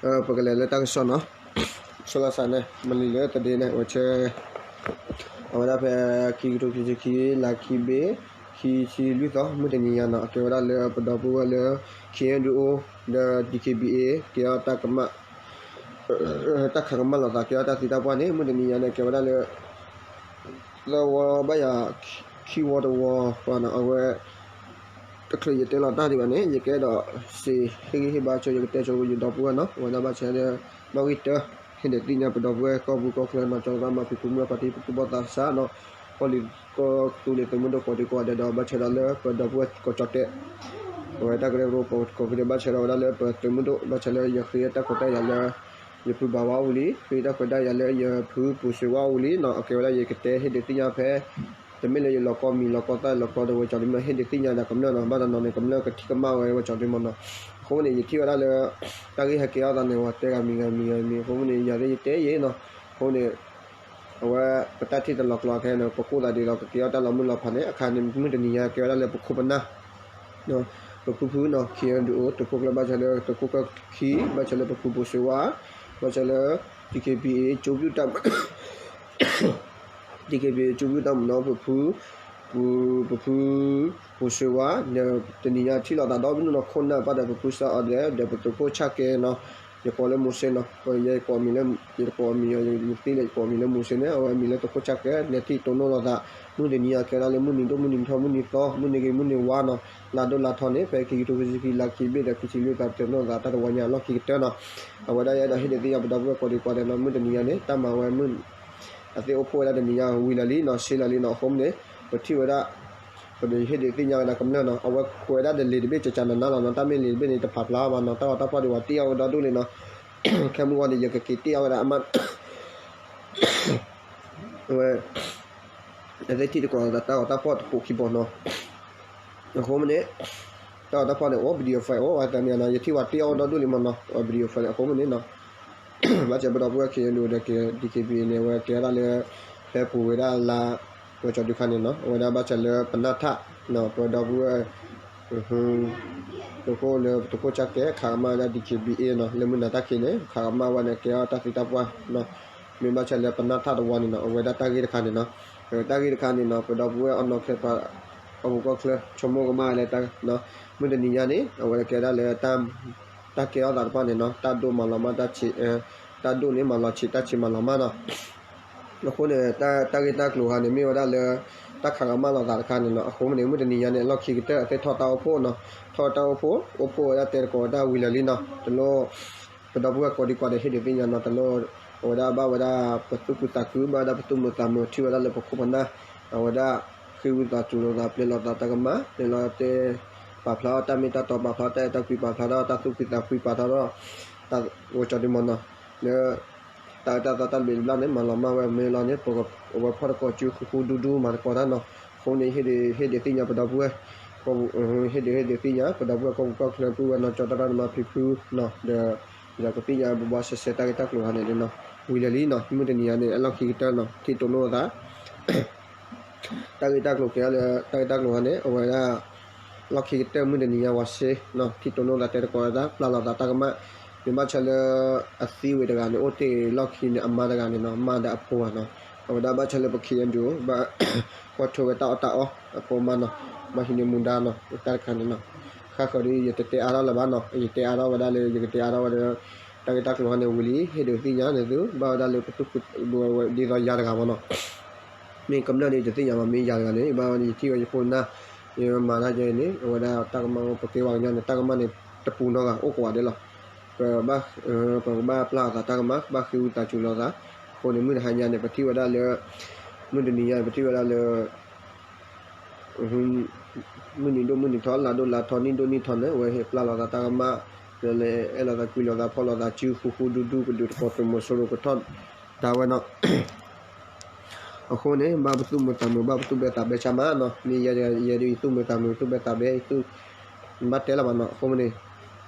ပကလဲၤလၢတၢ်ကစီၣ်နီၤ, ဆိလီၤစးန့ၣ် မလံၤလၢတဒ့န့ၣ် ဝဲဆဲ အဝဲဒၣ်ဖဲ ခံကထိခံဆံခံ လါခံဘ့ၣ် ခံဆံလွံၢ်သီ မုၢ်တနံၤညါနီၤ အကဲဝဲဒၣ်လၢပဒီပုၢ်ဝဲၢ်လၢ ခ့ၣ်အဲၣ်ယူၣ်အိၣ် ဒီး ဒံၣ်ခ့ၣ်ဘံၣ်အ့ၣ် ကဲထီၣ်တၢ်ကမၣ် တၢ်ခးကမၣ်လိာ်သး ကဲထီၣ်တၢ်သံတၢ်ပှၢ်န့ၣ် မုၢ်တနံၤညါန့ၣ် ကဲဝဲဒၣ်လၢ သၢဝီဘၣ်ယၤ ခံဝီတဝီပှၤနီၤ အဝဲ တချုးယတဲလီၤတၢ်ဒံးဘၣ်န့ၣ် ယကအဲၣ်ဒိးစံးဟ့ၣ်ဂံၢ်ဟ့ၣ်ဘါဆိ ယကတဲဆိယဒီပုၢ်ဝဲၢ်နီၤ အဝဲဒၣ်ဘၣ်ဆၣ်ဒီး နီၣ်ဂံၢ်တၢ ဟ့ၣ်ဒုးသ့ၣ်ညါပဒီပုၢ်ဝဲၢ် ကီၢ်ပူၤကီၢ်ချၢနီၤ ကၠီသရၣ်မၤဖံးဖုမုၢ်ဖါတံၢ် ပသူၣ်ဘီၣ်သးစၢ်နီၤ ကီၢ်လံၤကီၢ်သူလ့ၤသုးမုၢ်ဒိၣ်ကိးဒံကိးဂၤဒဲးဒီး ဘၣ်ဆၣ်ဒီးလၢပဒီပုၢ်ဝဲၢ်ကိးကၠီၣ်တဲၣ် အဝဲတၢ်ကရၢကရိကိးဂၤဒဲး ဘၣ်ဆၣ်ဒီးဝဲဒၣ်လၢပသုးမုၢ်ဒိၣ် ဘၣ်ဆၣ်လၢယဃ့တၢ်ခွဲးတၢ်ယာ်လၢ ယဖုဘၣ်ဝါအိၣ်ဝံၤလံ ဃ့တၢ်ခွဲးတၢ်ယာ်လၢယဖုပိာ်စံးဝါအိၣ်ဝံၤလံနီၤ အကဲဝဲဒၣ်ယကတဲဟ့ၣ်ဒုးသ့ၣ်ညါဖဲ တမ့ၢ်လၢယလီၤကီမံၤလီၤကီသၣ်လီၤကီတဝဲကၠီၤဒုမ့ၢ် ဟ့ၣ်ဒုးသ့ၣ်ညါဒီးကမျၢၢ်နီၤ ဘၣ်တနီၤန့ၣ် ကမျၢၢ်ကထံၣ်ကမၣ်ဝဲဝဲကၠီၤဒုမ့ၢ်နီၤ အဃိန့ၣ် ယထံၣ်ဝဲဒၣ်လၢ တၢ်ဂ့ၢ်ဟဲကဲထီၣ်သးန့ၣ် ဝဲတဲဂၤမံၤဂၤမံၤဂၤမံၤ အဃိန့ၣ် ယၤသ့ၣ်ယတဲယဲနီၤ အဃိန့ၣ် အဝဲ ပတၢ်ထံၣ်တလီၤကျိၤခဲအံၤန့ၣ် ပကိၢ်သးဒ်သိးကကဲထီၣ်တၢ်လီၤမုၢ်လီၤဖးန့ၣ် အခါန့ၣ် မုၢ်တနံၤညါကဲဝဲဒၣ်လၢပခိၣ်ပနၢ် ပဖုဖုနီၤ ခ့ၣ်အဲၣ်ယူၣ်အိၣ် သုးခိၣ်ကျၢၢ်ဘၣ်ဆၣ်လၢ သုးခိၣ်ကျၢၢ်ခံ ဘၣ်ဆၣ်လၢပဖုပိာ်စံးဝါ ဘၣ်ဆၣ်လၢ ဒံၣ်ခ့ၣ်ဘံၣ်အ့ၣ် ကၠိပျုၢ်တၢ် ဒံၣ်ခ့ၣ်ဘံၣ်အ့ၣ် ကၠိပျုၢ်တၢ်မုၢ်နီၤ ပဖု ပဖု ပိာ်စံးဝါ တနံၤညါထံၣ်လိာ်သးဒီဒူၣ်နီၤ ခိၣ်နၢ်ပၢ်ဒီးပဖုစၢ်အီၤဒဲး ဒီးပသုးခိၣ်ဆၣ်ကဲနီၤ ယကိးလၢမူၤစ့နီၤ ယကိးမံၤလၢ ယကိးမံၤ ယသ့လၢယကိးမံၤလၢမူၤစ့န့ၣ် အဝဲမံၤလၢသုးခိၣ်ဆၣ်ကဲ လဲၤထံၣ်တိၢ်နီၣ်လိာ်သး မုၢ်တနံၤညါကဲဒၣ်လၢမုၢ်နံၤဒိၣ်မုၢ်နံၤထီမုၢ်နံၤသီ မုၢ်နံၤဂ့ၤမုၢ်နံၤဝါနီၤ လါဒိၣ်လါထီန့ၣ် ဖဲခံကထိခံဆံခံ လါခံဘ့ၣ်ဒီးခံဆံလွံၢ်သီ ပတိၢ်နီၣ်သးတၢ်တဝီညါအလီၢ်ခံကတၢၢ်နီၤ အဝဲဒၣ်ယအဲၣ်ဒိးဟ့ၣ်ဒုးသ့ၣ်ညါပဒီပုၢ်ဝဲၢ်ကိးဒံကိးဂၤဒဲးနီၤ မုၢ်တနံၤညါန့ၣ် တၢ်မၤဝဲမုၢ် အသ့ၣ်အိၣ်ဖှိၣ်ဝဲဒၣ်တနံၤညါဝံၤလၢာ်လံနီၤ ဆ့လၢာ်လံနီၤ အဃိန့ၣ် ပထံၣ်ဝဲဒၣ် ပဟ့ၣ်ဒုးသ့ၣ်ညါဝဲဒၣ်ကမျၢၢ်နီၤ အဝဲကွဲးဒၣ်ဒီးလံာ်တဘ့ၣ်ကကနၤနၤလီၤနီၤ တၢ်မ့ၢ်လံာ်တဘ့ၣ်န့ၣ် တဖးဖျါဘၣ်နီၤ တၢ်ဂီၤတၢ်ဖီၣ်ဒံးဝဲတ့ၢ်အီၤဝဲဒီဒူၣ်လံနီၤ ခဲမုၢ်ဂီၤန့ၣ် ယကက့ၤတ့ၢ်အီၤဝဲဒၣ်အမါ အဝဲ အသ့ၣ်ထံၣ်တကိးသးတၢ်ဂီၤတၢ်ဖီၣ်တပူၤခံဘီနီၤ အဃိမ့ၢ်န့ၣ် တၢ်ဂီၤတၢ်ဖီၣ်န့ၣ် အိၣ် video file အိၣ်ဝဲတနံၤနီၤ ယထံၣ်ဝဲတ့ၢ်အီၤဝဲဒီဒူၣ်လံမ့ၢ်နီၤ video file အဃိမ့ၢ်န့ၣ်နီၤ ဘၣ်ဆၣ်ပဒီပုၢ်ဝဲၢ် ခ့ၣ်အဲၣ်ယူၣ်အိၣ်ဒီး ဒံၣ်ခ့ၣ်ဘံၣ်အ့ၣ်န့ၣ် အဝဲကဲဒၣ်လၢ ဖဲပူၤဝဲဒၣ်လါ ဝဲကၠီၤဒုခါန့ၣ်နီၤ အဝဲဒၣ်ဘၣ်ဆၣ်လၢပနၢ်ထၣ် ပဒီပုၢ်ဝဲၢ် သုးခိၣ်လၢသုးခိၣ်ဆၣ်ကဲ ခးကမၣ်ဝဲဒၣ် ဒံၣ်ခ့ၣ်ဘံၣ်အ့ၣ်နီၤ လၢမုၢ်နၤတၢ်ခံးန့ၣ် ခးကမၣ်ဝဲန့ၣ် ကဲထီၣ်တၢ်သံတၢ်ပှၢ်နီၤ မ့ၢ်ဘၣ်ဆၣ်လၢပနၢ်ထၣ်တဝီန့ၣ်နီၤ အဝဲဒၣ်တၢ်ဂ့ၢ်တခါန့ၣ်နီၤ တၢ်ဂ့ၢ်တခါန့ၣ်နီၤ ပဒီပုၢ်ဝဲၢ်အနီၢ်ခဲပှၤ ကီၢ်ပူၤကီၢ်ချၢ ဆိကမိၣ်ကမၣ်လၢ မုၢ်တနံၤညါန့ၣ် အဝဲကဲဒၣ်လၢ တၢ်ကဲထီၣ်သးတဖၣ်န့ၣ်နီၤ တၢ်ဒိၣ်မၤလီၤမၢ် တၢ်ဆံး တၢ်ဒိၣ်န့ၣ်မၤလီၤဆံး တၢ်ဆံးမၤလီၤမၢ်နီၤ အဃိန့ၣ် တၢ်ဂ့ၢ်တၢ်ကျိၤခါန့ၣ် မ့ၢ်ဝဲဒၣ်လၢ တၢ်ခးကမၣ်လိာ်သးတခါန့ၣ်နီၤ အဃိန့ၣ် မုၢ်တနံၤညါန့ၣ် အလီၢ်ခံကတၢၢ် အသ့ၣ်ထီၣ်တၢ်အိၣ်ဖှိၣ်နီၤ ထီၣ်တၢ်အိၣ်ဖှိၣ် အိၣ်ဖှိၣ်ဝဲဒၣ်တဲသကိးဝဲဒၣ်ဝံၤလၢာ်လံနီၤ တလိၣ် ပဒီပုၢ်ဝဲၢ်ကိးဒံကိးဂၤဒဲး ဟ့ၣ်ဒုးသ့ၣ်ညါနီၤ တလိၣ် အဝဲဒၣ်ဘၣ်ဝဲဒၣ်ပသူၣ်ခုသးခု ဘၣ်ဝဲဒၣ်ပသူၣ်မုာ်သးမုာ် ထံၣ်ဝဲဒၣ်လၢပခိၣ်ပနၢ် အဝဲဒၣ် ဃ့ဝံသးစူၤလိာ်သး ပျဲလိာ်သးတၢ်ကမၣ် ပျဲလိာ်တဲ ပာ်ဖျါထီၣ်တၢ်မ့ၢ်တၢ်တီ ပာ်ဖျါထီၣ်တၢ်အဲၣ်တၢ်ကွံ ပာ်ဖျါထီၣ်တၢ်သူၣ်ဖှံသးဖှံ ပာ်ဖျါထီၣ် တၢ်ဂီၤကၠီဒုမ့ၢ်နီၤ လၢ တၢ်အၢတၢ်သီတၢ်ဘျုးတဘျီန့ၣ် မၤလီၤမၢ်ဝဲ မ့ၢ်လီၤန့ၣ် ပဝဲဖီၣ်သကိးစုဃူဃူဒူဒူ မၤသကိးတၢ်နီၤ အဃိန့ၣ် ဟ့ၣ်ဒုးဟ့ၣ်ဒုးသ့ၣ်ညါပဒီပုၢ်ဝဲၢ် ဟ့ၣ်ဒုးဟ့ၣ်ဒုးသ့ၣ်ညါ ပဒီပုၢ်ဝဲၢ်ကီၢ်ပူၤကီၢ်ချၢ ပုၢ်ဝဲၢ်နီၢ်ကၠီတၢ်ရၣ်နမၤဖံးဖုနီၤ ဒီး ဒီးကသ့ၣ်ညါဘိးဘိးစဲစဲတၢ်ဂ့ၢ်တၢ်ကျိၤခါန့ၣ်နီၤ ဝံၤလၢာ်လံနီၤ မုၢ်တနံၤညါန့ၣ် အလီၢ်ခံကတၢၢ်နီၤ ထံၣ်တိၢ်နီၣ်သး တၢ်ဂ့ၢ်တၢ်ကျိၤကဲလၢ တၢ်ဂ့ၢ်တၢ်ကျိၤခါန့ၣ် အဝဲဒၣ် လီၢ်ခံကတၢၢ်မုၢ်တနံၤညါဝဲစ့နီၤ ထံၣ်တိၢ်နီၣ်သးတဲသကိးသး ပျၢ်လိာ်သးတၢ်ကမၣ် မ့ၢ်ဘၣ်ဆၣ်လၢ အသံဝဲတဂၤန့ၣ် အိၣ်တ့ၢ်လီၢ်ခံန့ၣ် အမါတဂၤန့ၣ်နီၤ မါဒီးအဖိဂၤနီၤ အဝဲဒၣ်ဘၣ်ဆၣ်လၢပခံဂၤဒုး ဘၣ်ကွၢ်ထွဲဝဲတၢ်အီၣ်တၢ်အီ အဖိအမါနီၤ ဘၣ်ဟံးန့ၢ်မူဒါနီၤ တၢ်တခါန့ၣ်နီၤ ဃၣ်ဃၢၤဒီး ယတတဲအါထီၣ်လၢၤဘၣ်နီၤ ယတဲအါထီၣ်ဝဲဒၣ်လၢ ယကတဲအါထီၣ်ဝဲဒီး တၢ်ဂ့ၢ်တၢ်ကျိၤခါန့ၣ်ဝံၤလံ ဟ့ၣ်ဒုးသ့ၣ်ညါန့ၣ်သု ဘၣ်ဝဲဒၣ်လၢပသူၣ်ခုသးခု ဒ်သိးယၤတဂၤမ့ၢ်နီၤ မ့ၢ်ကမျၢၢ်န့ၣ် ယတသ့ၣ်ညါဘၣ် မ့ၢ်ယၤတဂၤန့ၣ် ဘၣ်ဝဲန့ၣ် ယထံၣ်ဝဲယခိၣ်နၢ် ယမၤတၢ်ယဲန့ၣ် အဝဲဒၣ်တၢ်ကမၣ် ပကဲဝဲကညီန့ၣ် တၢ်ကမၣ်န့ၣ် တပူၤနီတဂၤ အိၣ်ကိးဂၤဒဲးလီၤ ပဘၣ် ပကဘၣ်ပျၢ်အသးတၢ်ကမၣ် ဘၣ်ဃ့ဝံသးစူၤလိာ်သး အဃိန့ၣ် မုၢ်တဟါညါန့ၣ် ပထံၣ်ဝဲဒၣ်လၢ မုၢ်တနံၤညါ ပထံၣ်ဝဲဒၣ်လၢ မုၢ်နံၤဒိၣ်မုၢ်နံၤထီ လါဒိၣ်လါထီ နံၣ်ဒိၣ်နံၣ်ထီန့ၣ် အဝဲဟ့ၣ်ပျၢ်လိာ်သးတၢ်ကမၣ် လၢအဲၣ်လိာ်သးကွံလိာ်သး ဖီၣ်လိာ်သးစုဃူဃူဒူဒူ ကဒုးသကိးသုးမီၤစိရိၤကထီၣ်ဒါဝဲနီၤ အဃိန့ၣ် ဘၣ်ပသူၣ်မုာ်သးမုာ် ဘၣ်ပသူၣ်ဘဲသးဘဲဆါမးနီၤ မ့ၢ်ယဲဒုး ယသူၣ်မုာ်သးမုာ် သူၣ်ဘဲသးဘဲ သူၣ် ဘၣ်တဲလီၤဘၣ်နီၤ အဃိန့ၣ်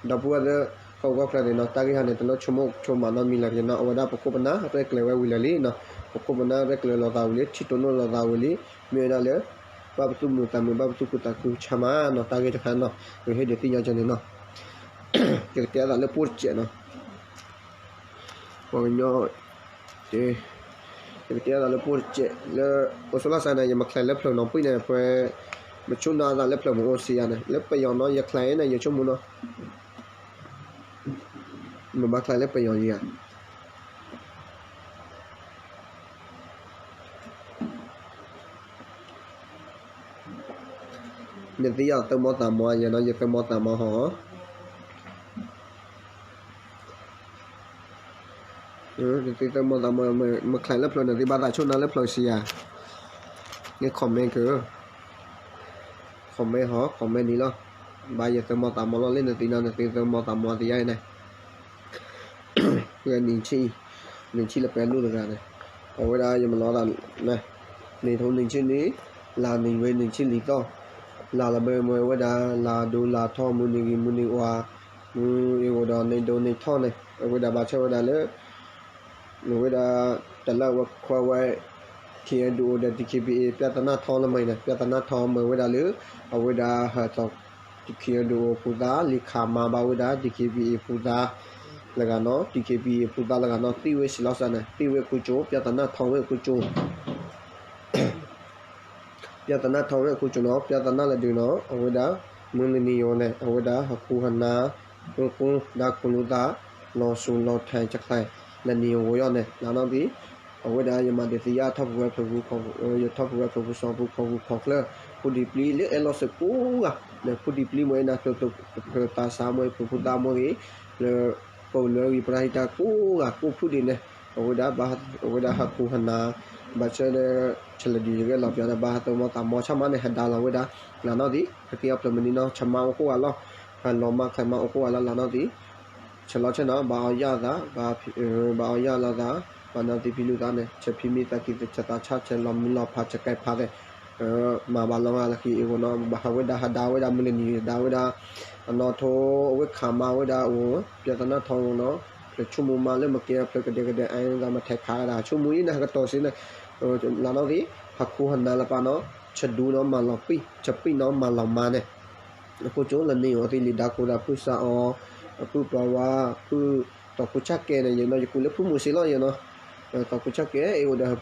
ဒီပုၢ်ဝဲၢ်လၢ ကီၢ်ပူၤကီၢ်ချၢန့ၣ်နီၤ တၢ်ဂ့ၢ်ဟါန့ၣ် တလိၣ်ဆိကမိၣ်ဆိကမးနီတမံၤလၢၤတဂ့ၤနီၤ အဝဲဒၣ်ပခိၣ်ပနၢ်ရဲၣ်ကျဲၤဝဲဝံၤလၢာ်လံနီၤ ပခိၣ်ပနၢ်ရဲၣ်ကျဲၤလိာ်သးဝံၤလံ ထံၣ်တိၢ်နီၣ်လိာ်သးဝံၤလံ မ့ၢ်ဝဲဒၣ်လၢ ဘၣ်ပသူၣ်မုာ်သးမုာ် ဘၣ်ပသူၣ်ခုသးခုဆါမးနီၤ တၢ်ဂ့ၢ်တခါနီၤ ယဟ့ၣ်ဒုးသ့ၣ်ညါကန့ၣ်နီၤ ယကတဲအသးလၢပိၢ်တစဲးနီၤ ပှၤကညီ ယကတဲအသးလၢပအိၣ်တစဲးလၢ အိၣ်ဆိးလီၢ်စဲးန့ၣ် ယမၤချဲးလၢဖျၢၣ်နီၢ်ပှံၢ်န့ၣ် ပှဲၤ မဆူၣ်နီၢ်အသးလၢဖျၢၣ်မုၢ်အိၣ်စံယၤန့ၣ် လၢပယီၤနီၢ် ယချဲးန့ၣ် ယဆိကမိၣ်နီၤ မ့ၢ်ဘၣ်ချဲးလၢပယီၤယၤ နသ့ၣ်ညါသးမီသးမီယဲနီၤ ယသးမီသးမီဟီ နသ့ၣ်သးမီသးမီ မချဲးလၢဖျၢၣ် နသ့ၣ်ဘၣ်သးဆူၣ်နီၢ်လၢဖျၢၣ်စံယၤ န comment က comment ဟီ comment န့ၣ်လီၤ ဘၣ်ယသးမီသးမီလီၤ လၢနသ့ၣ်နီၤ နသ့ၣ်သးမီသးမီသ့ၣ်ညါအံၤန့ၣ် ဂဲၤနံၣ်ဆံ နံၣ်ဆံလၢပှဲၤလိာ်တဂၤန့ၣ် အဝဲဒၣ်ယမၤလီၤသး နံၣ်ထူနံၣ်ဆံနံၣ် လါနံၣ်ဝဲနံၣ်ဆံလံသီ လါလီၤဘၢမ့ၢ်ဝဲဒၣ် လါဒိလါထီ မုၢ်နံၤဂ့ၤမုၢ်နံၤဝါ မုၢ်အ့ၣ်အိၣ်ဒီးနံၣ်ဒိနံၣ်ထီန့ၣ် အဝဲဒၣ်ဘၣ်ဆၣ်ဝဲဒၣ်လၢ အဝဲဒၣ် တလၢဝဲခွဲဝဲ ခ့ၣ်အဲၣ်ဒူၣ်အိၣ်ဒီး DKBA ပြဿနာထီလၢမ့ၢ်န့ၣ် ပြဿနာထီမ့ၢ်ဝဲဒၣ်လၢ အဝဲဒၣ်ဟဲသီး ခ့ၣ်အဲၣ်ဒူၣ်အိၣ်ဖိသၣ် လံာ်ခးမၤဘၣ်ဝဲဒၣ် DKBA ဖိသၣ် လၢဂၤနီၤ DKBA ဖိသၣ်လၢဂၤနီၤ သံဝဲစံးလီၤစဲးန့ၣ် သံဝဲခိၣ်ကၠိ ပြဿနာထီဝဲခိၣ်ကၠိ ပြဿနာထီဝဲခိၣ်ကၠိနီၤ ပြဿနာလၢဒုးနီၤ အဝဲဒၣ် မုၢ်လၢနံၤယိၤန့ၣ် အဝဲဒၣ်ဟးဃူဟးနၤ ဃူဒါခူလိာ်သး လီၤဆူၣ်လီၤထဲး တချဲး လၢနံၤယိၤဝဲယီၤန့ၣ် လၢနီၢ်သံ အဝဲဒၣ်ယမၤဒုးသ့ၣ်ညါထီၣ်ပဝဲဖျၢၣ် ယထီၣ်ပဝဲဖျၢၣ်ပူၤစီၤပူၤ ခီၣ်ပူၤခီၣ်ချၢ ဖိဒံပျံၤလၢအဲၣ်လီၤစၢၤကိးဂၤ လၢဖိဒံပျံၤမ့ၢ်ဝဲဒၣ် ဖျၢၣ်သးစၢ်မ့ၢ် ဖျၢၣ်ဖိသၣ်မ့ၢ်ဂ့ၤ လၢ ပှၤလၢဂံၢ်ပရဟံတၢ်ကိးဂၤကိးဖုဒံးန့ၣ် အဝဲဒၣ် အဝဲဒၣ်ဟးဃူဟးနၤ ဘၣ်ဆၣ်ဒီး ဆၢလၢဒုးယဂဲၤလီၤပျၢၤဒီး ဘၣ်ဟးသးမီသးမီဆၣ်မးန့ၣ် ဟးဒါလီၤဝဲဒၣ် လၢနီၢ်သံ ဟဲက့ၤအီၣ်ဖျၢၣ်မနုၤနီၤ ဆၢမါအိၣ်ကိးဂၤလီၤ ဟးလီၤမါချဲးမါအိၣ်ကိးဂၤလီၤ လၢနီၢ်သံ ဆၢလီၤဆၢနီၤ ဘၣ်အီၣ်ယၣ်သး ဘၣ်အီၣ်ယၣ်လီၤသး ဘၣ်နီၢ်သံဖံလူၤသးန့ၣ် ဆၢဖံမံသးကံၢ်သးဆး ဆၢလီၤမုၢ်လီၤဖး ဆၢကဲဖးသဲး မၤဘၣ်လီၤဂာ်လၢခံအံၤဂီၢ်နီၤ ဘၣ်ဟးဝဲဒၣ်ဟးဒါဝဲဒၣ်မုၢ်လၢနံၤ ဒါဝဲဒၣ် အနီၢ်ထိ အဝဲခးမၤဝဲဒၣ်အိၣ် ပြဿနာထီဂီၢ်နီၤ ဖျၢၣ်ဆိကမိၣ်မးလၢမကဲဖျၢၣ်ကဒဲကဒဲ အသးမ့ၢ်ထဲခးဝဲဒၣ် ဆိကမိၣ်အံၤန့ၣ် ဟးကတီၢ်စ့ၢ်န့ၣ် လၢနီၢ်သံ ဟးဃူဟးနၤလၢပၢ်နီၤ ဆၢဒူနီၤ မၤလီၤပံၢ် ဆၢပံၢ်နီၤ မၤလီၤမါန့ၣ် အဃိကၠိလၢနံၤအံၤသ့ၣ်လံာ်ဒါကိးသးဖုစးအီၤ အဖုပှၤဝါ ဖုတီၢ်ခိၣ်ဆၣ်ကဲန့ၣ် ယနီၤ ယကူးလၢဖုမိၤစ့လီၤယနီၤ တီၢ်ခိၣ်ဆၣ်ကဲ အ့ၣ်အိၣ်ဒီး ဟၢ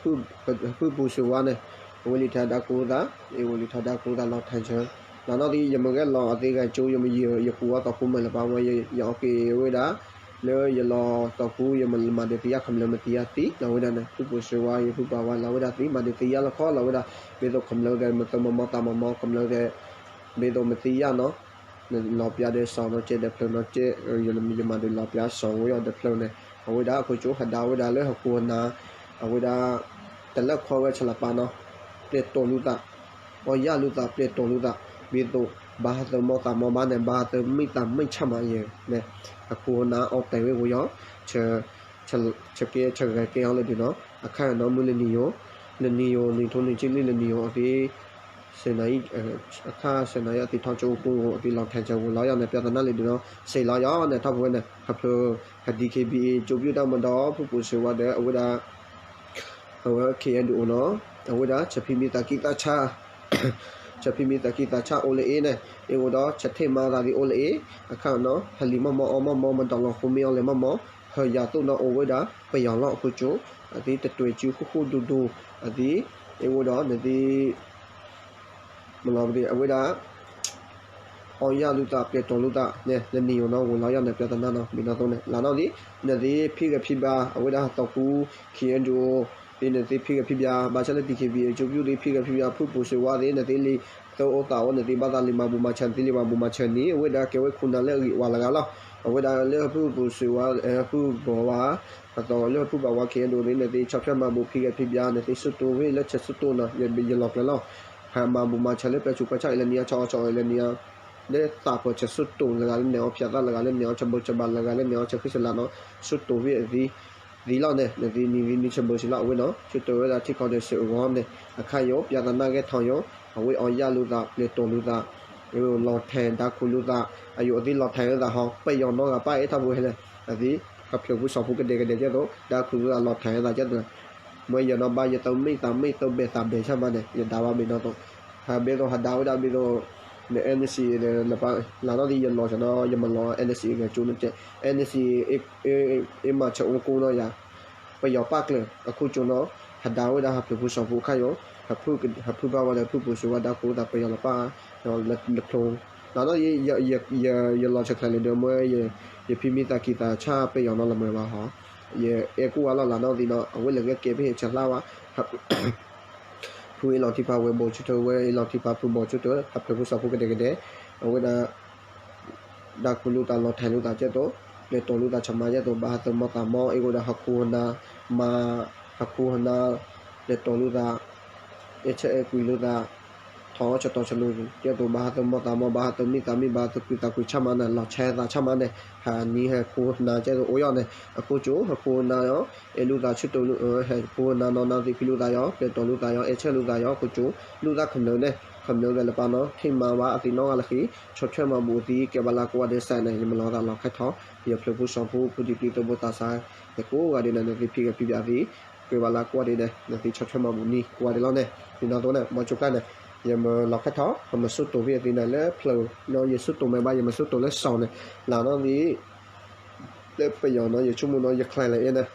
ဖုပူၤစ့ဝါန့ၣ် အဝဲလံာ်ထါဒါကိးသး အ့ၣ်အိၣ်လံာ်ထါဒါကိးသးလီၤထဲးဆၢ လၢနီၢ်သံ ယမ့ၢ်ဂဲၤလီၤအသ့ဂၤကၠိ ယမ့ၢ်ယကူးအီၤတီၢ်ခိၣ်မုၢ်လၢပၢ်ဝဲ ယအီၣ်က့ၤဝဲဒၣ် လၢယလီၤတီၢ်ခိၣ် ယမၤဒုးသ့ၣ်ညါ ခမျၢၣ်မ့ၢ်သ့ၣ်ညါသံလီၤဝဲဒၣ်န့ၣ် ဖုပူၤစ့ဝါ ယဖုပှၤဝါလီၤဝဲဒၣ်သံ မၤဒုးသ့ၣ်ညါလီၤခီလီၤဝဲဒၣ် ဘၣ်သိးခမျၢၣ်သဲး မၤသးမီမီသးမီမီ ခမျၢၣ်သဲး ဘၣ်သိးမ့ၢ်သ့ၣ်ညါနီၤ လီၤပျၢ်ဒီးစီၤနီၤကဲဒီးဖျၢၣ်နီၤကဲ ယမၤဒုးလီၤပျၢ်စီၤဝဲအီၤဒီးဖျၢၣ်န့ၣ် အဝဲဒၣ်အခိၣ်ကၠိဟးဒါဝဲဒၣ်လၢဟးဃူဟးနၤ အဝဲဒၣ် တလၢခွဲဝဲဆၢလီၤပၢ်နီၤ ပျဲၢ်တီၢ်လိာ်သး အီၣ်ယၣ်လိာ်သး ပျဲၢ်တီၢ်လိာ်သး ဘၣ်သိး ဘၣ်သးမီသးမီဘၣ်န့ၣ် ဘၣ်သးမံသးမံဆၣ်မးယဲန့ၣ် ဟးဃူဟးနၤအီၣ်တဲာ်ဝဲဝဲယီၤ ဆၢကဲဆၢဂဲၤကဲအီၤလၢဒုးနီၤ အခါနီၤ မုၢ်လၢနံၤယိၤ လၢနံၤယိၤ နံၤထူနံၤဆံလံလၢနံၤယိၤအသ့ စဲနၤအံၤ အခါစဲနၤအံၤအသ့ၣ်ထီၣ်ကၠိအိၣ်ပူၤအသ့ၣ်လီၤထဲးဆၢဝဲလီၤယီၤန့ၣ် ပြဿနာလၢဒုးနီၤ စံးလီၤယီၤန့ၣ် ထီၣ်ပဝဲန့ၣ် ဟးဖျိ ဟး DKBA ကၠိပူၤတၢ်မၤဒီး ဖုပူၤစ့ဝါဒီး အဝဲဒၣ် အဝဲ ခ့ၣ်အဲၣ်ဒူၣ်အိၣ်နီၤ အဝဲဒၣ် ဆၢဖံမံသးကံၢ်သးဆး ဆၢဖံမံသးကံၢ်သးဆးအိၣ်လၢအ့ၣ်န့ၣ် အ့ၣ်အိၣ်ဒီး ဆၢထံၣ်မၤသးသ့ၣ်အိၣ်လၢအ့ၣ် အခါနီၤ ဟးလံၤမီၢ်မီၢ်အီၣ်မီၢ်မီၢ် မၤဒီးလီၤဃိမ့ၢ်အီၤလဲၤမီၢ်မီၢ် ဟၢယၤသိၣ်နီၤအိၣ်ဝဲဒၣ် ပယီၤလီၢ်အခိၣ်ကၠိ အသ့ၣ်တတွဲၤစုဃိဃိဒူဒူ အသ့ၣ် အ့ၣ်အိၣ်ဒီး နသ့ၣ် မ့ၢ်လီၤပသ့ၣ် အဝဲဒၣ် အီၣ်ယၣ်လိာ်သး ပျဲၢ်တီၢ်လိာ်သးန့ၣ် လၢနံၤယိၤနီၤ ဝဲလီၤယီၤန့ၣ် ပြဿနာနီၤ မ့ၢ်နီၢ်သိးန့ၣ် လၢနီၢ်သံ နသ့ၣ်ဖံးဂဲၤဖံးဘါ အဝဲဒၣ်ဟးသီခူ ခ့ၣ်အဲၣ်ဒူၣ်အိၣ် သ့ၣ်နသ့ၣ်ဖံးဂဲၤဖံးဘါ ဘၣ်ဆၣ်လၢ DKBA ကၠိပူၤသ့ၣ်ဖံးဂဲၤဖံးဘါ ဖုပူၤစ့ဝါသ့ၣ် နသ့ၣ်လံာ်သၢအိၣ်သးအိၣ် နသ့ၣ်ဘၣ်သးလံာ်မၤဘူၣ်မၤဆၢ နသ့ၣ်လံာ်မၤဘူၣ်မၤဆၢန့ၣ် အဝဲဒၣ်ကဲဝဲခိၣ်နၢ်လၢအဂ့ၤဝါလၢဂၤလီၤ အဝဲဒၣ်လၢဖုပူၤစ့ဝါ ဖုပှၤဝါ အသီလၢဖုပှၤဝါ ခ့ၣ်အဲၣ်ဒူၣ်သ့ၣ် နသ့ၣ်ဆီၣ်ဖျဲၣ်မၤဘူၣ်ဖံးဂဲၤဖံးဘါ နသ့ၣ်ဆူၣ်တိၢ်ဝဲလၢဆၢဆူၣ်တိၢ်နီၤ ယလီၤကျဲၤလီၤ ဟးမၤဘူၣ်မၤဆၢလၢပှၤဆူးပှၤဆါအံၤလၢနံၤအီၤ ဆီၣ်အီၤဆီၣ်အံၤလၢနံၤအီၤ လၢသးပှၢ်ဆၢဆူၣ်တိၢ်လၢဂၤလၢန့ၣ်အီၤ ဖၠးသၣ်လၢဂၤလၢန့ၣ်အီၤ ဆၢဘိဆၢဘၣ်လၢဂၤလၢန့ၣ်အီၤ ဆၢဃံဆၢလၤနီၤ ဆူၣ်တိၢ်ဝဲအသံ သံလီၤန့ၣ် နသ့ၣ်နံၤသံနံၤဆၢဘိဆံလီၤအဝဲနီၤ ဆူၣ်တိၢ်ဝဲဒၣ်ထံကီၢ်ဒီးစ့ၢ်အဂီၢ်န့ၣ် အခါယိာ် ပြဿနာဂဲၤထီၣ်ယိာ် အဝဲအီၣ်ယၣ်လိာ်သး ပျဲၢ်တီၢ်လိာ်သး လီၤထဲးဒါခူလိာ်သး အယိာ်အသ့ၣ်လီၤထဲးဝဲသးဟီ ပယီၤနီတဂၤပၣ်အဲၣ်ထီၣ်ပဝဲလဲၣ် အသ့ၣ် ဟးဖျိးဖုစီၤဖူကဒဲကဒဲကဲသိး ဒါခူလိာ်သးလီၤထဲးဝဲသးကဲသိး မ့ၢ်ယနီၤဘၣ်ယသးမံသးမံသးဘဲၣ်သးဘဲၣ်ဆၣ်မးန့ၣ် ယဒါဘၣ်မ့ၢ်နီၢ်သိး ဟးဘၣ်သိးဟးဒါဝဲဒၣ်ဘၣ်သိး န NCA ဒီး လၢနီၢ်သံယလီၤဆၢနီၤ ယမၤလီၤ NCA ဂဲၤကၠိန့ၣ်တဲ NCA အ့မၤဆၢအိၣ်ကိၢ်နီၢ်ယၤ ပယီၤပာ်ကျၢၤ အခိၣ်ကၠိနီၤ ဟးဒါဝဲဒၣ်ဟးဖျၢၣ်ဖိစီၤဖိခါယိာ် ဟးဖုၣ်ဘၣ်ဝဲဒီးဖုၣ်ပိာ်စၢၤဝါဒါကိးသးပယီၤလီၤပာ် လၢဖျိ လၢနီၢ်သံ ယလီၤဆၢချါလဲၣ်ဒီးမ့ၢ် ယဖံမံသးကံသးဆၣ်ပယီၤနီၤလီၤမ့ၢ်ဘၣ်ဟီ ယအဲၣ်ကိၣ်ဝါလီၤလၢနီၢ်သံနီၤ အဝဲလဲၤဂဲၤကဲဖဲဟဲဆၢလၢ်ဝါ ဖုအ့လီၤထံဖးဝဲဘိးဆူၣ်ထၢဝဲအ့လီၤထံဖးဖုဘိးဆူၣ်ထၢ ဟးဖျၢၣ်ဖိစီၤဖိကဒဲကဒဲ အဝဲဒၣ် ဒၣ်ကူလိာ်သးလီၤထဲလိာ်သးကဲသိး လဲၤတီၤလိာ်သးဆၢမါကဲသိး ဘၣ်ဟးသၢမီၢ်သးမီၢ် အ့ၣ်အိၣ်ဒီးဟီၣ်ခိၣ်ဟနၢ မၤ ဟီၣ်ခိၣ်ဟနၢ လဲၤတီၤလိာ်သး အဲၣ်ဆၢအဲၣ်ကွံလိာ်သး ထီၣ်ဆတီၢ်ဆလိၤ ကဲသိးဘၣ်ဟးသၢမီၢ်သးမီၢ် ဘၣ်ဟးသၢမံသးမံ ဘၣ်ဟးသၢကွံသးကွံဆၢမါန့ၣ် လီၤဆဲသးဆၢမါန့ၣ် ဟးနံၤဟဲခိၣ်ဟနၢကဲသိးအိၣ်ယီၤန့ၣ် အခိၣ်ကၠိ ဟီၣ်ခိၣ်ဟနၢယီၤ အဲၣ်လိာ်သးဆူၣ်တိၤ ဟဲခိၣ်ဟနၢနီၤ နီၢ်သံဖံးလိာ်သးယီၤ လဲၤတီၤလိာ်သးယီၤ အဲၣ်ဆၢလိာ်သးယီၤ ခိၣ်ကၠိ လိာ်သးခမျၢၣ်န့ၣ် ခမျၢၣ်ဂၤလၢပာ်နီၤ ထံၣ်မၤဝဲအသံနီၢ်ဂၤလၢခံ ဆီၣ်ထွဲမၤဘူၣ်သံ ကဲဘၣ်လၢကိးဂၤဒဲးစဲးန့ၣ် ယမၤလီၤသးလီၤခါထီၣ် ယဖျၢၣ်ဖိစီၤဖိ ဖိဒံပျံၤသဘိသးစၢ် ယကိးဂၤဒဲးန့ၣ် နသံဖံးဂဲၤဖံးဘၣ်သံ ကဲဘၣ်လၢကိးဂၤဒဲးန့ၣ် နသံဆီၣ်ထွဲမၤဘူၣ်နံၤကိးဂၤဒဲးလီၤန့ၣ် ယနီၢ်သံန့ၣ် မီၤကၠိကျါန့ၣ် ယမၤလီၤခါထီၣ် ဟမၤဆူၣ်တိၤဖဲအသံန့ၣ် လၢဖျၢၣ်နီၤ ယဆူၣ်တိၤမ့ၢ်ဘၣ် ယမၤဆူၣ်တိၤလၢစီၤန့ၣ် လၢနီၢ်သံ လၢပယီၤနီၤ ယဆိကမိၣ်နီၤ ယချဲးလၢအ့ၣ်န့ၣ်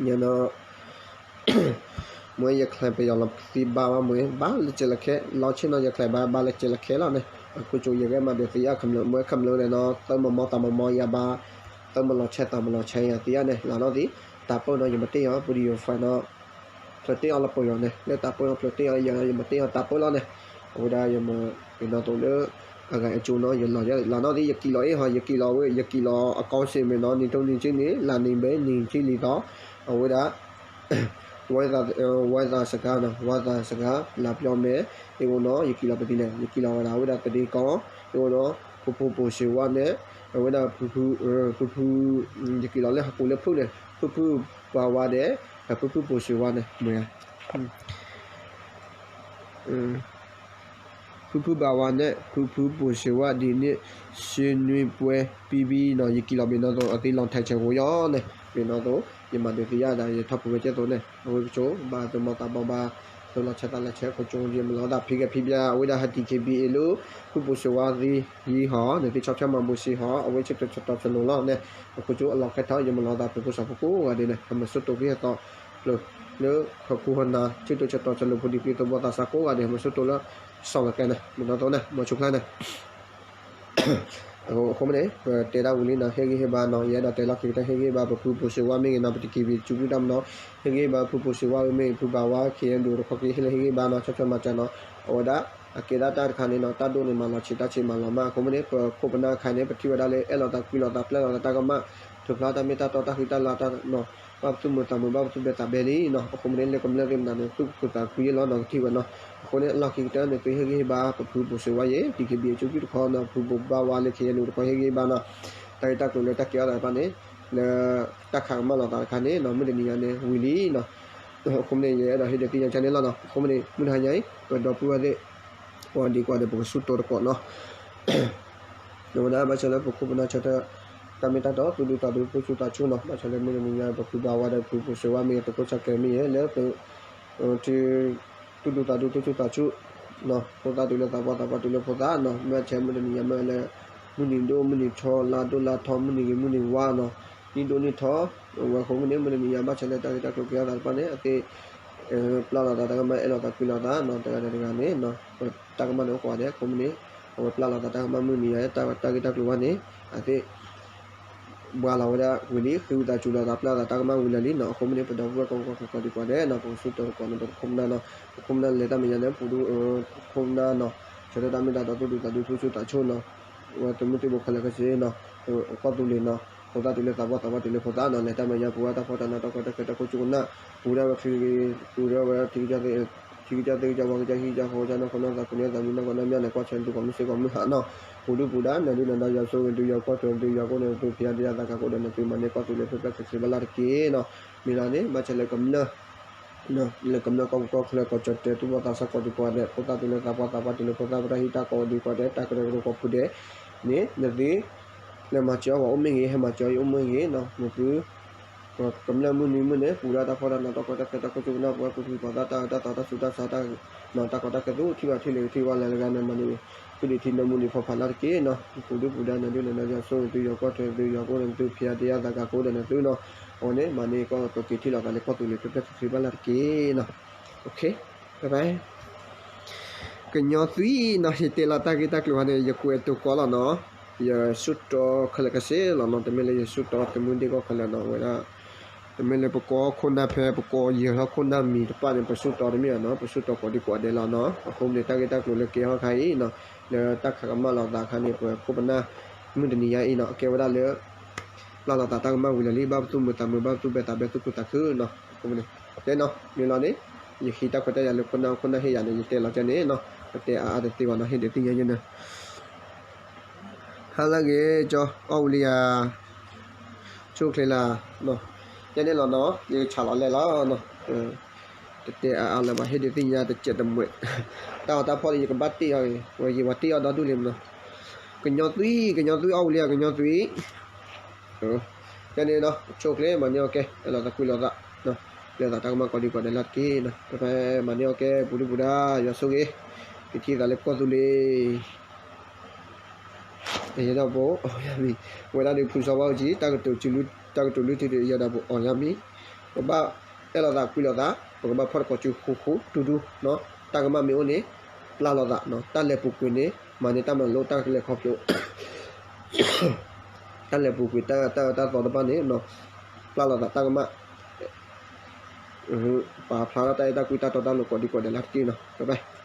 ယနီၤ မ့ၢ်ယချဲးပယီၤလီၤသံဘၣ်ဘၣ်မ့ၢ် ဘၣ်လၢကဲလၢခဲ လီၤဆ့ၣ်နီၤ ယချဲးဘၣ်ဘၣ်လၢကဲလၢခဲလီၤန့ၣ် အခိၣ်ကၠိယဂဲၤမၤဒုးသံအါခမျၢၣ် မ့ၢ်ခမျၢၣ်ဒီးနီၤ သၢမၤမီၢ်သးမၤမီၢ်ယၤဘၣ် သၢမၤလီၤဆဲးသးမၤလီၤဆဲးယၤသံအါန့ၣ် လၢနီၢ်သံ တၢ်ပၢၢ်နီၤ ယမၤတ့ၢ်အီၤ ပူၤဒံးယိၤဖးနီၤ ဖျၢၣ်တ့ၢ်အီၤလၢပယီၤန့ၣ် လၢတၢ်ပၢၢ်နီၤ ဖျၢၣ်တ့ၢ်အီၤယၤ ယမၤတ့ၢ်အီၤတၢ်ပၢၢ်လီၤန့ၣ် အဝဲဒၣ်ယမၤ ယနီၢ်သံလၢ အဂၤအကၠိနီၤ ယလီၤ လၢနီၢ်သံ ယကံၣ်လီၤအ့ၣ်ဟီ ယကံၣ်လီၤဝဲ ယကံၣ်လီၤအကီၢ်စ့ၢ်မ့ၢ်နီၤ နံၤထူနံၤဆံနံၤ လါနံၤဘဲနံၤထံလံၤသီ အဝဲဒၣ် ဝဲသးစကါနီၤ ဝဲသးစကါ လၢပျီမဲ အ့ၣ်အိၣ်နီၤ ယကံၣ်လီၤပသံလဲၣ် ယကံၣ်လီၤဝဲဒၣ် အဝဲဒၣ်သဒံကီၢ် အ့ၣ်အိၣ်နီၤ ဖုဖုပိာ်စ့ဝါန့ၣ် အဝဲဒၣ်ဖုဖု ဖုဖု ယကံၣ်လီၤလၢဟီၣ်ခိၣ်လၢဖုန့ၣ် ဖုဖုဘၣ်ဝါဒဲး ဖုဖုပိာ်စ့ဝါန့ၣ် မ့ၢ်ဧါ ဖုဖုဘၣ်ဝါန့ၣ် ဖုဖုပိာ်စ့ဝါဒ်န့ၣ် စ့နွံပှဲၤ ပံပံနီၤ ယကံၣ်လီၤဘ့ၣ်နီၢ်သိး အသံလီၤထဲးဆဲးဂိၤယီၤန့ၣ် ဘ့ၣ်နီၢ်သိး ယမၤဒုးသံယါဒၣ် ယထီၣ်ပူၤဝဲကဲသိးန့ၣ် အဝဲကၠိ ဘၣ်သးမီၢ်သးဘီဘၣ် သၢလီၤဆဲးသးလီၤဆဲး ခိၣ်ကၠိ ယမၤလီၤသးဖံးဂဲၤဖံးဘၣ် အဝဲဒၣ်ဟဲ တီၣ်ခ့ဘံၣ်အ့ၣ် လၢ ဖုပိာ်စ့ဝါသံ ယံၤဟီ နသံဆီၣ်ထွဲမၤဘူၣ်စ့ဟီ အဝဲဆၢထၢၣ်ဆီၣ်တီဆီၣ်လိၤလီၤန့ၣ် အခိၣ်ကၠိအလီၢ်ခဲထီၣ် ယမၤလီၤသးဖျၢၣ်ဖိစီၤဖိကိးဂၤဒဲးန့ၣ် ဟမၤဆူၣ်တိၤဖဲအသီ ဖျၢၣ် လၢဟီၣ်ခိၣ်ဟနၢ ဆၢထၢၣ်ဆီၣ်တီဆီၣ်လိၤ ဖိဒံပျံၤသဘိသးစၢ်ကိးဂၤဒဲး ဟမၤဆူၣ်တိၤလၢ စီၤလီၤကဲန့ၣ် မ့ၢ်နီၢ်သိးန့ၣ် မီၤဆူၣ်ချါန့ၣ် အဃိမ့ၢ်န့ၣ် ပတဲဒၣ်ဝံၤလံနီၤ ဟ့ၣ်ဂံၢ်ဟ့ၣ်ဘါနီၤ ယအဲၣ်ဒိးတဲလီၢ်ခံကတၢၢ် ဟ့ၣ်ဂံၢ်ဟ့ၣ်ဘါ ပဖုပိာ်စ့ဝါမ့ၢ်ဂ့ၤနီၤ ပတီၣ်ခ့ဘံၣ် ကၠူကၠူတၢ်မနီၤ ဟ့ၣ်ဂံၢ်ဟ့ၣ်ဘါ ဖုပိာ်စ့ဝါမ့ၢ်ဂ့ၤ ဖုဘၣ်ဝါ ခ့ၣ်အဲၣ်ဒိၣ်တခီက့ၤ ဟ့ၣ်လၢဟ့ၣ်ဂံၢ်ဟ့ၣ်ဘါနီၤ ဆီၣ်ထွဲမၤစၢၤနီၤ အဝဲဒၣ် အကဲဒၣ်တၢ်တခါန့ၣ်နီၤ တၢ်ဒိၣ်န့ၣ်မၤလီၤဆံး တၢ်ဆံးမၤလီၤမး အဃိမ့ၢ်န့ၣ် ပခိၣ်ပနၢ်အခါန့ၣ် ပထံၣ်ဝဲဒၣ်လၢအဲၣ်လီၤသးကွံလီၤသး ပျဲလီၤသးတၢ်ကမၣ် ထုးဖျါတၢ်မ့ၢ်တၢ်တီ တၢ်ဃံတၢ်လၤတၢ်နီၤ ဘၣ်ပသူၣ်မုာ်သးမုာ် ဘၣ်ပသူၣ်ဘဲသးဘဲလံနီၤ အဃိမ့ၢ်န့ၣ် လၢကမျၢၢ်သ့ၣ်မနုၤန့ၣ် သူၣ်ခုသးခုယဲလီၤနီၤ ကထံၣ်ဝဲနီၤ အဃိန့ၣ် အလီၢ်ခံကတၢၢ်န့ၣ် သုဟ့ၣ်ဂံၢ်ဟ့ၣ်ဘါ ပဖုပိာ်စ့ဝါယဲ တီၣ်ခ့ဘံၣ် ကၠူကၠူတခီနီၤ ဖုဘိးဘၣ်ဝါလၢ ခ့ၣ်အဲၣ်ဒိၣ်တခီ ဟ့ၣ်ဂံၢ်ဟ့ၣ်ဘါနီၤ တၢ်ဂ့ၢ်တၢ်ကျိၤလၢတၢ်ကဲထီၣ်သးတဖၣ်န့ၣ် လၢ တၢ်ခးကမၣ်လီၤသးတခါန့ၣ်နီၤ မုၢ်တနံၤညါန့ၣ် ဝံၤလံနီၤ အဃိမ့ၢ်န့ၣ် ယအဲၣ်ဒိးဟ့ၣ်ဒုးသ့ၣ်ညါကန့ၣ်လီၤနီၤ အဃိမ့ၢ်န့ၣ် မုၢ်တဟါညါအံၤ ပဒီပုၢ်ဝဲၢ်သ့ၣ် ပှၤဒံးကွၢ်ဒီးပကဆူၣ်တိၤတကိးနီၤ အဝဲဒၣ်ဘၣ်ဆၣ်လၢပခိၣ်ပနၢ်ဆၢထၢၣ် တၢ်မ့ၢ်တၢ်တီ သူၣ်ဒူသးဒူသူၣ်ဆူၣ်သးဆူၣ်နီၤ ဘၣ်ဆၣ်လၢမုၢ်တနံၤညါ ပဖုဘၣ်ဝါဒီးဖုပိာ်စ့ဝါမ့ၢ်ဂ့ၤ သုးခိၣ်ဆၣ်ကဲမ့ၢ်ဂ့ၤ လၢ ထံ သူၣ်ဒူသးဒူသူၣ်ဆူၣ်သးဆူၣ်နီၤ ဖိသၣ်တုၤလၢသးပှၢ် သးပှၢ်တုၤလၢဖိသၣ်နီၤ မ့ၢ်ဆဲးမုၢ်တနံၤညါမ့ၢ်လၢ မုၢ်နံၤဒိၣ်မုၢ်နံၤထီ လါဒိၣ်လါထီ မုၢ်နံၤဂ့ၤမုၢ်နံၤဝါနီၤ နံၣ်ဒိၣ်နံၣ်ထီ ဝဲအဃိမ့ၢ်န့ၣ် မုၢ်တနံၤညါဘၣ်ဆၣ်လၢတၢ်ဂ့ၢ်တၢ်ကျိၤကဲထီၣ်သးတဖၣ်န့ၣ် အသ့ၣ် ပျဲလီၤသးတၢ်ကမၣ် အဲၣ်လီၤသးကွံလီၤသးနီၤ တဂၤဒီးတဂၤန့ၣ် တၢ်ကမၣ်န့ၣ်အိၣ်ကိးဂၤဒဲး အဃိမ့ၢ်န့ၣ် အဝဲပျဲလီၤသးတၢ်ကမၣ်မုၢ်နံၤညါ တၢ်ဂ့ၢ်တၢ်ကျိၤဘၣ်န့ၣ် အသ့ၣ် ဘှါလီၤဝဲဒၣ်ဝံၤလံ ဃ့ဝံသးစူၤလီၤသး ပျဲလီၤသးတၢ်ကမၣ်ဝံၤလၢာ်လံနီၤ အဃိမ့ၢ်န့ၣ် ပဒီပုၢ်ဝဲၢ်ကိးကီၢ်ခိၣ်ကီးဒံးကိးဂၤဒဲးနီၤ ပကဆူၣ်တိၤတကိးနီၤ ပခိၣ်ပနၢ်နီၤ ပခိၣ်ပနၢ်လဲၤတၢ်မဲာ်ညါန့ၣ် ပူၤဒူ ခိၣ်ပနၢ်နီၤ ဆၢထၢၣ်တၢ်မ့ၢ်တၢ်တီ သူၣ်ဒူသးဒူသူၣ်ဆူၣ်သးဆူၣ်နီၤ ဝဲသုးမုၢ်သံၣ်ဘိခဲလၢာ်ခဲဆ့နီၤ ကီၢ်သူလ့ၤနီၤ ဖိသၣ်တုၤလၢသးပှၢ် သးပှၢ်တုၤလၢဖိသၣ်နီၤ လဲၤတၢ်မဲာ်ညါ ပူၤဝဲတၢ်ဖှီၣ်တၢ်နးတၢ်ကီတၢ်ခဲတၢ်ခိၣ်ကၠူကနၣ် ပူၤဒၣ်ဝဲ ပူၤဒၣ်ဝဲ ထံကစၢ်သ့ၣ်ကစၢ် ဝၣ်ကစၢ် ဟံၣ်ကစၢ် ဃီကစၢ် နီၢ်ကီၢ်နီၢ်သး ခိၣ်နၢ်သး မုၢ်နီၢ်ကီၢ်နီၢ်မၠၣ်န့ၣ် ကွၢ်ဆၢန့ၣ် သုးခိၣ်မုၢ်ဆ့ၣ် ခိၣ်မုၢ်ဟါနီၤ ပူၤဒူပူၤဒါ နဒုနဒါ ယွၤဆိၣ်ဂ့ၤသု ယွၤကွၢ်ထွဲသု ယွၤကိးန့ၣ်သု ဖံးအါဒံအါသးကကိးဒီးန့ၣ်သု မၤန့ၢ်ကွၢ်သုလၢဖဲဖဲခဲခဲဘၣ်လၢ်တက့ၢ်နီၤ မ့ၢ်လီၤန့ၣ် ဘၣ်ဆၣ်လၢကမျၢၢ် လၢကမျၢၢ်ကီၢ်ပူၤကီၢ်ချၢ ကီၢ်ကၠီၣ်တဲာ် သူၣ်ဘီၣ်သးစၢ်ကိးဒံးကိးဂၤဒဲး ဖိသၣ်တုၤလၢသးပှၢ် သးပှၢ်တုၤလၢဖိသၣ် ပတၢ်ဟံးတၢ်ကိးဒံးကိးဂၤဒဲး တၢ်ကရၢကရိကိးဖုဒဲးန့ၣ် နသု လဲၤမၤစၢၤအီၤပှၤအိၣ်မ့ၢ်ဂ့ၤ ဟဲမၤစၢၤအီၤအိၣ်မ့ၢ်ဂ့ၤနီၤ နသု ကမျၢၢ်မုၢ်နံၤမုၢ်န့ၣ် ပူၤဒၣ်တၢ်ဖှီၣ်တၢ်နးတၢ်ကီတၢ်ခဲတၢ်ခိၣ်ကၠူကနၣ် ပဝဲပှၤကလုာ်ပှၤသးတၢ်အၢတၢ်သီတၢ်ဆူးတၢ်ဆါတၢ် တၢ်ကီတၢ်ခဲသူၣ်ထံၣ်ဘၣ်ထံၣ်လၢၤထံၣ်ဝဲလၢာ်လၢဂၤန့ၣ် မၤန့ၢ် ဖုဒံးထံနီၢ်မူဒံးဖီဖးလၢ်တက့ၢ်နီၤ, ပူၤဒုၣ်ပူၤဒါနဒုၣ်နဒါယွၤဆိၣ်ဂ့ၤသု ယွၤကွၢ်ထွဲသု ယွၤကအိၣ်ဒီးသု ဖံးအါတ့အါသးကကိးဒီးနသုနီၤ, အဝဲန့ၣ် မၤန့ၢ်ကီၢ်ကက့ၤထံၣ်လိာ်သးလၢကီၢ်သူးလ့ၤ ဖျၢၣ်ဖျၢၣ်ဖျ့ဖျ့ဘၣ်လၢ်တက့ၢ်နီၤ, ကညီသွံနီၤ, ယတဲလီၤတၢ်ဂ့ၢ်တၢ်ကျိၤဟါန့ၣ် ယကွဲးတိၤကီလီၤနီၤ, ယဆူၣ်တီခဲလၢာ်ခဲဆ့လီၤနီၤ, တမ့ၢ်လၢယဆူၣ်တီသုးမုၢ်ဒ့ၣ်ကီၢ်ခဲလၢာ်နီၤ, ဝဲဒၣ် တမ့ၢ်လၢပကိးခိၣ်နၢ်ဖဲ ပကိးယဲၢ်ထီၣ်ခိၣ်နၢ်မံၤတဖၣ်န့ၣ် ပဆူၣ်တီတမ့ၢ်ဘၣ်နီၤ, ပဆူၣ်တီကိးဒံကိးဒဲးလီၤနီၤ, အဃိန့ၣ် တၢ်ဂ့ၢ်တၢ်ကျိၤလၢကဲထီၣ်ခါအံၤနီၤ, လၢတၢ်ခးကမၣ်လိာ်သးခါန့ၣ် ပခိၣ်ပနၢ် မုၢ်တနံၤညါအံၤနီၤ, အကဲဝဲဒၣ်လၢ ပျၢ်လိာ်သးတၢ်ကမၣ်ဝံၤလီၤလံ, ဘၣ်ပသူၣ်မုာ်သးမုာ် ဘၣ်ပသူၣ်ဘဲသးဘဲ သူၣ်ခုသးခုနီၤ, အဃိန့ၣ် ကဲနီၤ, မ့ၢ်လီၤန့ၣ် ယဟံးတၢ်ခွဲးတၢ်ယာ်လၢခိၣ်နၢ် ခိၣ်နၢ်ဟ့ၣ်ယၤန့ၣ် ယတဲလီၤကဲန့ၣ်နီၤ, ပတဲအါအါတသ့ဘၣ်နီၤ, ဟ့ၣ်ဒုးသ့ၣ်ညါယဲန့ၣ် ဟါလၢအဂ့ၤ ကၠီ အီၣ်ဝံၤလံယၤ, ဆိၣ်ချ့လၢ်, ယဲန့ၣ်လီၤနီၤ, ယကဆးလီၤလဲၣ်လီၤ, တတဲအါအါလၢၤဘၣ် ဟ့ၣ်ဒုးသ့ၣ်ညါတစဲးတမှဲး, တၢ်အီၣ်တၢ်ဖီၣ်ဒီး ယကဘၣ်တ့ၢ်အီၤဂ့ၤ, ဝဲယံၤဝဲတ့ၢ်အီၤဒီဒူၣ်လံမနီၤ, ကညီသွံ, ကညီသွံ အီၣ်ဝံၤလံယၤ ကညီသွံ ကဲန့ၣ်နီၤ, ဆိၣ်ချ့ မၤန့ၢ်အီၣ်ကဲ အဲၣ်လိာ်သးကွံလိာ်သး, လဲၤသးတၢ်ကမၣ်ကိးဒံကိးဒဲးလၢ်တက့ၢ်နီၤ, ပမၤန့ၢ်အီၣ်ကဲ ပူၤဒုၣ်ပူၤဒါ ယွၤဆိၣ်ဂ့ၤ, ကထံၣ်သးလၢကီၢ်သူးလ့ၤ အယဲၢ်ဒၣ်ပအိၣ် အီၣ်ယါမံၤ, ဝဲဒၣ်ဒီးဖုစီၤဘၣ်အူကၠံ တၢ်ကတိၤလုၢ်ထံဒီး အယဲၢ်ဒၣ်ပအိၣ် အီၣ်ယါမံၤ, ပဘၣ်အဲၣ်လိာ်သးကွံလိာ်သး, ပကဘၣ်ဖီၣ်တကိးစုဃူဃူဒူဒူနီၤ, တၢ်ကမၣ်မ့ၢ်အိၣ်န့ၣ် ပျၢ်လိာ်သးနီၤ, တၢ်လဲၤပူၤကွံာ်န့ၣ် မၤန့ၢ်တၢ်မၤလိတၢ်ကလဲၤခီဖျိ တၢ်လဲၤပူၤကွံာ်တၢ်တၢ်အၢတၢ်သီတဖၣ်န့ၣ် ပျၢ်လိာ်သးတၢ်ကမၣ်, ပာ်ဖျါထီၣ်တၢ်အဲၣ်တၢ်ကွံတၢ်တီတၢ်လိၤကိးဒံကိးဒဲးလၢ်တက့ၢ်နီၤ, ပဘၣ်